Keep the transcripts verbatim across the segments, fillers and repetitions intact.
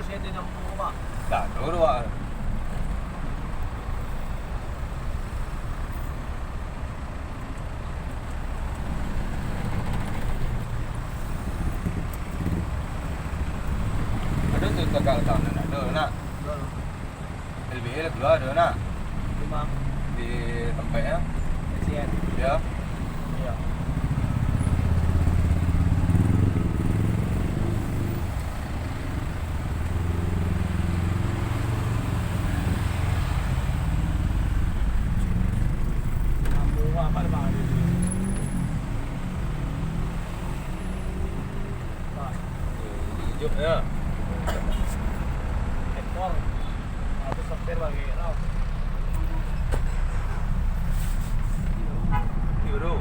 Sen dah nyampo, Pak. Dah, turun, Pak. Ado tu tagak tangan, ado nak? Ado. L B L keluar ado nak? Lima. Di tampek, yo? Kasian. Yo. Iyo. Ijuk, yo. Ekor. Aku sopir bagi, tau. Iyo, bro.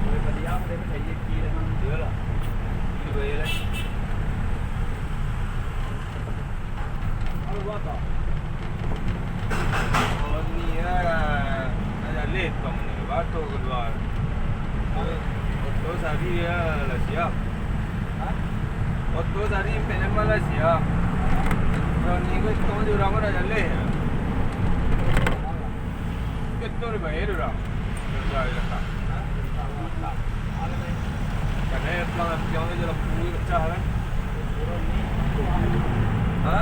Boleh berdiam, dia percaya kiri. Iyolah. Kiri baik lah. Kalau buat apa? Oh, ni lah. Nak jaleh tu, mana? Baru keluar. Oto sari lah siap. Hah? Oto sari ampek limo lah siap. Kalau ni ko, itu di urang ko nak jaleh. Betul dibayar urang. Kerja je lah. Karena yang pelang-pelang je lampu pecah kan. Ha?